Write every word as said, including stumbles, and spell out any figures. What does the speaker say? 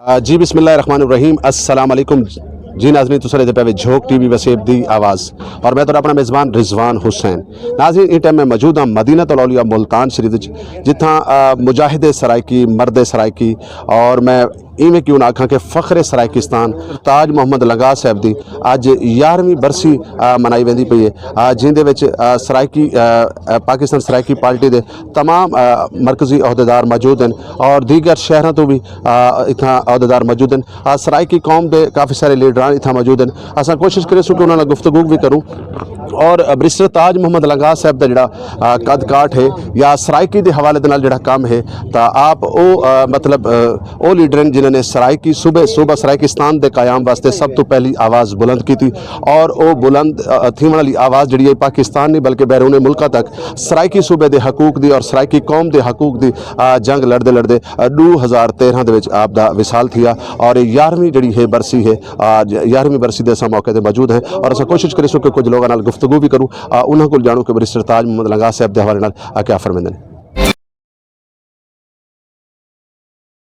آ، جی، بسم اللہ الرحمن الرحیم۔ السلام علیکم۔ جی ناظرین، تساں ݙیہدے پئے وے جھوک ٹی وی وسیب دی آواز، اور میں تہاݙا اپݨا میزبان رضوان حسین۔ ناظرین، ایں ٹائم میں موجود ہاں مدینۃ الاولیاء ملتان شریف وچ، جتھاں، آ، مجاہد سرائیکی، مرد سرائیکی، اور میں ایویں کیوں نہ آکھاں کہ فخر سرائیکستان تاج محمد لنگاہ صاحب دی اڄ یارہویں برسی، آ، منائی ویندی پئی ہے، آ، جیندے وچ، آ، سرائیکی، آ، آ، پاکستان سرائیکی پارٹی دے تمام، آ، مرکزی عہدیدار موجود ہن اور دیگر شہراں توں وی، آ، اتھاں عہدیدار موجود ہن۔ آ، سرائیکی قوم دے کافی سارے لیڈران اتھاں موجود ہن۔ اساں کوشش کریسوں کہ انہاں نال گفتگو وی کروں اور بیرسٹر تاج محمد لنگاہ صاحب دا جڑا، آ، قد کاٹھ ہے یا سرائیکی دے حوالے دے نال جڑا کم ہے، تاں آپ او، آ، مطلب، آ، او لیڈر ہن جنہاں نے سرائیکی صوبے، صوبہ سرائیکستان دے قیام واسطے سب توں پہلی آواز بلند کیتی، اور او بلند، آ، تھیوݨ والی آواز جڑی ہے پاکستان نہیں بلکہ بیرون ملکاں تک سرائیکی صوبے دے حقوق دی اور سرائیکی قوم دے حقوق دی، آ، جنگ لڑدے لڑدے، آ، ݙو ہزار تیرہاں دے وچ آپ دا وصال تھیا، اور یارہویں جڑی ہے برسی ہے، آ، ج-، یارہویں برسی دے اساں موقع تے موجود ہیں اور اساں کوشش کریسوں کہ کچھ لوگاں نال گفتگو بھی کروں، آ، انہاں کول جانوں کہ بیرسٹر تاج محمد لنگاہ صاحب دے حوالے نال، آ، کیا فرمیندے نے۔